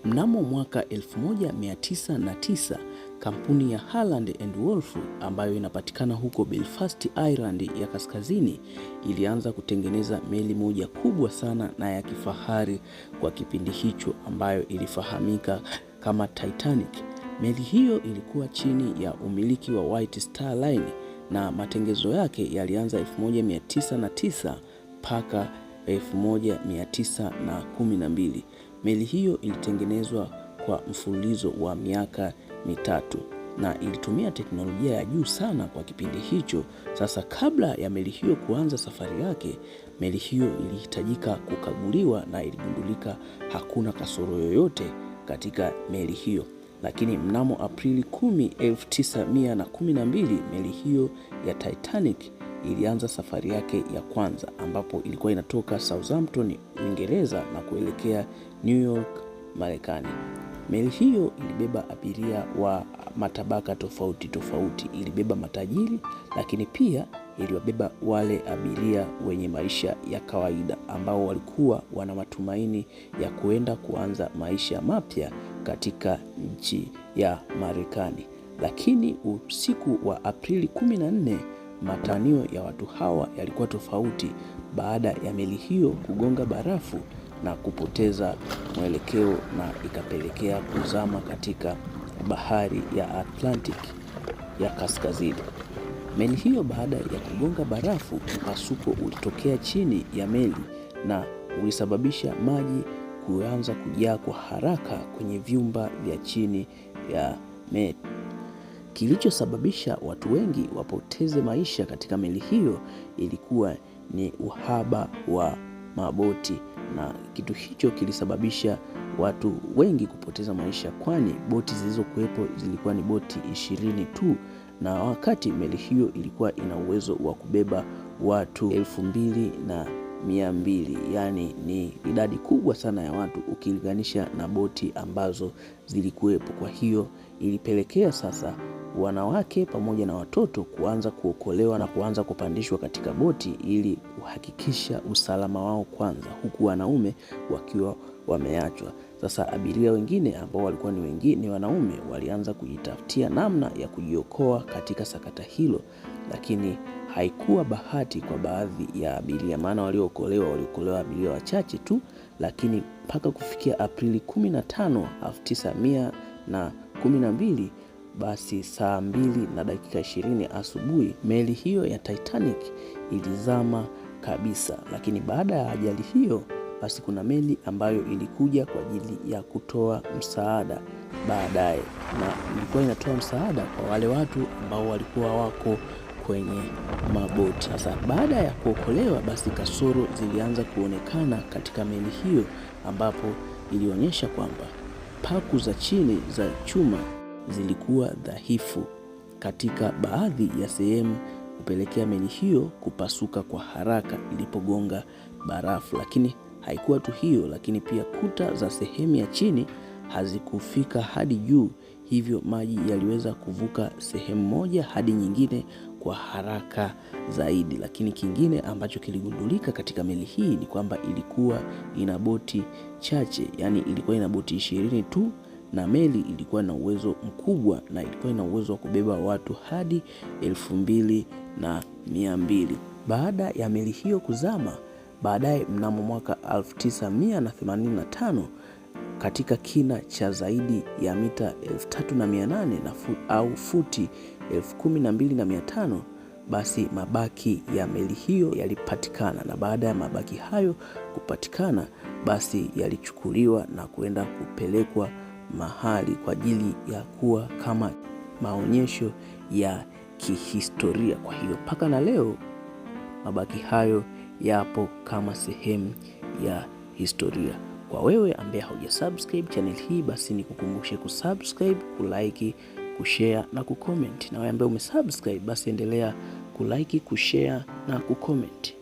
Mnamo mwaka 1909 kampuni ya Harland and Wolff ambayo inapatikana huko Belfast, Ireland ya Kaskazini ilianza kutengeneza meli moja kubwa sana na ya kifahari kwa kipindi hicho ambayo ilifahamika kama Titanic. Meli hiyo ilikuwa chini ya umiliki wa White Star Line na matengenezo yake yalianza 1909 mpaka 1912. Meli hiyo ilitengenezwa kwa mfululizo wa miaka 3 na ilitumia teknolojia ya juu sana kwa kipindi hicho. Sasa kabla ya meli hiyo kuanza safari yake, meli hiyo ilihitajika kukaguliwa na iligundulika hakuna kasoro yoyote katika meli hiyo. Lakini mnamo Aprili 10, 1912 meli hiyo ya Titanic ilianza safari yake ya kwanza ambapo ilikuwa inatoka Southampton, Uingereza na kuelekea New York, Marekani. Meli hiyo ilibeba abiria wa matabaka tofauti tofauti. Ilibeba matajiri, lakini pia iliwabeba wale abiria wenye maisha ya kawaida ambao walikuwa wana matumaini ya kuenda kuanza maisha mapya katika nchi ya Marekani. Lakini usiku wa Aprili 14 matanio ya watu hawa yalikuwa tofauti baada ya meli hiyo kugonga barafu na kupoteza mwelekeo na ikapelekea kuzama katika bahari ya Atlantic ya kaskazini. Meli hiyo baada ya kugonga barafu, mpasuko ulitokea chini ya meli na ulisababisha maji kuanza kujaa kwa haraka kwenye vyumba vya chini ya meli. Kilichosababisha watu wengi wapoteze maisha katika meli hiyo ilikuwa ni uhaba wa maboti, na kitu hicho kilisababisha watu wengi kupoteza maisha, kwani boti zilizokuwepo zilikuwa ni boti 20 tu, na wakati meli hiyo ilikuwa ina uwezo wa kubeba watu 2200, yaani ni idadi kubwa sana ya watu ukilinganisha na boti ambazo zilikuwepo. Kwa hiyo ilipelekea sasa wanawake pamoja na watoto kuanza kuokolewa na kuanza kupandishwa katika boti ili kuhakikisha usalama wao kwanza, huku wanaume wakiwa wameachwa. Sasa abiria wengine ambao walikuwa ni wengine wanaume walianza kujitafutia namna ya kujiokoa katika sakata hilo, lakini haikuwa bahati kwa baadhi ya abiria, maana waliookolewa waliokolewa abiria wachache tu, lakini mpaka kufikia Aprili 15, 1912 basi saa 2:20 asubuhi meli hiyo ya Titanic ilizama kabisa. Lakini baada ya ajali hiyo, basi kuna meli ambayo ilikuja kwa ajili ya kutoa msaada baadaye, na ilikuwa inatoa msaada kwa wale watu ambao walikuwa wako kwenye maboti. Sasa baada ya kuokolewa, basi kasoro zilianza kuonekana katika meli hiyo, ambapo ilionyesha kwamba paku za chini za chuma zilikuwa dhaifu katika baadhi ya sehemu kupelekea meli hiyo kupasuka kwa haraka ilipogonga barafu. Lakini haikuwa tu hiyo, lakini pia kuta za sehemu ya chini hazikufika hadi juu, hivyo maji yaliweza kuvuka sehemu moja hadi nyingine kwa haraka zaidi. Lakini kingine ambacho kiligundulika katika meli hii ni kwamba ilikuwa ina boti chache, yani ilikuwa ina boti 20 tu, na meli ilikuwa na uwezo mkubwa na ilikuwa ina uwezo wa kubeba watu hadi 2200. Baada ya meli hiyo kuzama, baadaye mnamo mwaka 1985 katika kina cha zaidi ya mita 3800 au futi 12500, basi mabaki ya meli hiyo yalipatikana, na baada ya mabaki hayo kupatikana, basi yalichukuliwa na kuenda kupelekwa mahali kwa ajili ya kuwa kama maonyesho ya kihistoria. Kwa hiyo mpaka na leo mabaki hayo yapo kama sehemu ya historia. Kwa wewe ambaye haujasubscribe channel hii, basi nikukumbushe kusubscribe, kulike, kushare na kucomment. Na wewe ambaye umesubscribe, basi endelea kulike, kushare na kucomment.